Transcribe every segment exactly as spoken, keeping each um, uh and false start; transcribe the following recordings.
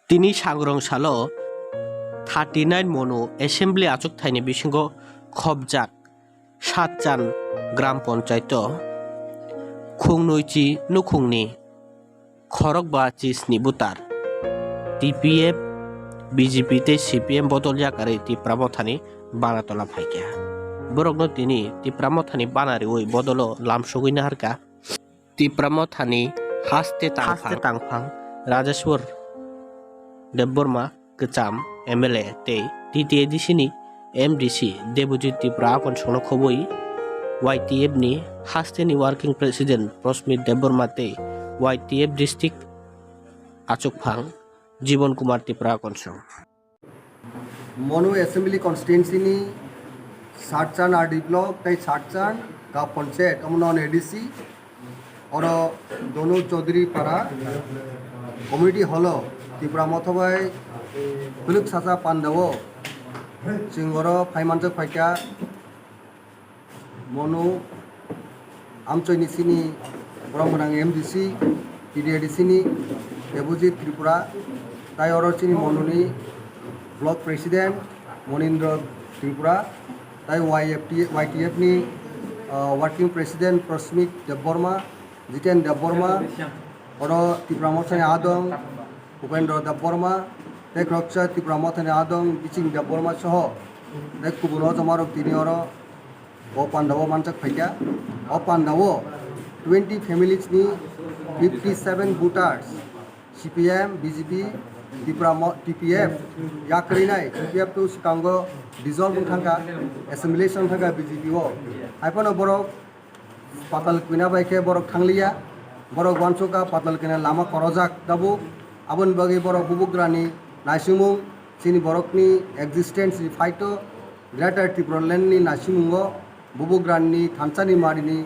Tini sangrong salo thirty nine Monu Assembly achukthai ni bisingo khobjak Satchan Gram Panchayat o khungnwi chi nukhungni khorok ba chi sni butar T P F, B J P tei C P M bodol yakarwi Tipra Mothani bana tola phaikha. Borokno tini Tipra Mothani bana riwi bodolo lamsogwi naharkha. Tipra Mothani haste tangphang, haste tangphang Rajeshwar Debbarma kwcham M L A tei T T A D C ni M D C Debojit Tripura akonsongno khobwi Y T F ni hasteni Working President Prosmit Debbarma tei Y T F District achukphang Jibon Kumar Tripura akonsong. Monu Assembly Constituency ni Satchan R D Block tei Satchan Gap Panchayat, omo non A D C, oro Donu Chaudhary Para Community Hall o Tipra Motha bai Phuluk Sacha Panda o chwng oro phai manjak phaikha. Monu amchoi ni sini borok gwnang M D C, T D A D C ni Debojit Tripura, tai oro chini Monu ni Block President Monindra Tripura, tai Y F T, Y T F ni, ah, Working President Prosmit Debbarma, Jiten Debbarma, oro Tipra Mothani adong, Upendra Debbarma, tei khoroksa Tipra Mothani adong Biching Debbarma soho tei kubun o joma rok tini oro o panda o manjak phaikha. O panda o twenty families ni fifty seven voters C P M, B J P, Tipra Mo-, T P F yakrwi nai, T P F to swkango dissolve wng thangkha, assimilation wng thangkha B J P o. Haiphano borok Patal Kwina bai khe borok thangliya, borok uansukha Patal Kwina lama korojak tabuk, aboni bagwi borok bubugrani naisingmung, chini borokni existence ni phaito Greater Tipraland ni naisingungo bubugrani thansani marini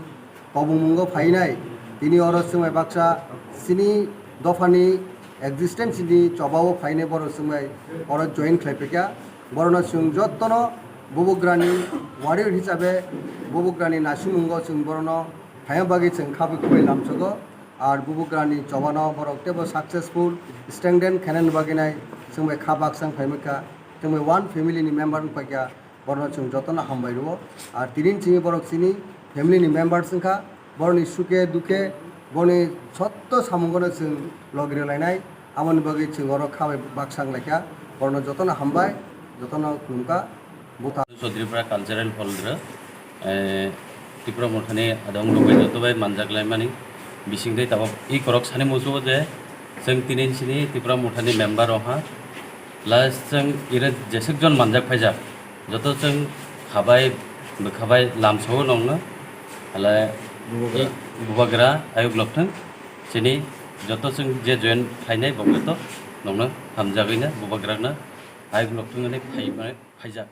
kobongmungo phainai. Tini oro swngbai baksa chini dophani existence ni chobao phainai borok swngbai oro join khlaipaikha. Borokno chwng jotono bubugrani warrior hisabe bubugrani naisinmungo chwng borokno phaina bagwi chwng khabwi kubui lamsogo. Ar bubugrani chobano borok teibo successful strengthen khainani bagwi nai chwngbai kha baksa wng phaimaikha, chwngbai one family ni member wng paikha. Borokno chwng jotono hambai rwo. Ar tini chini borok chini family ni members wngkha, borokni sukhe dukhe, borokni sotto samungono chwng logi rwlainai. Aboni bagwi chwng oro kha bai baksa wnglaikha. Borokno jotono hambai, jotono khulumkha. Buthar. Chaudhary Para Cultural Hall rw, eh, Tipra Mothani adong rok bai joto bai manjak laimani bising tei tabuk i korok sani muchungo je chwng tini chini Tipra Mothani member rok ha. Last chwng ire jeswk jon manjak phaijak. Joto chwng khabai, bwkhabai lamsao nongno. Hala bubagra. I bubagra ayuk lokthwng. Chini joto chwng je join khlainai bokle to nongno hamjagwino bubagrano ayuk lokthwng hwnwi phai-, phaijak.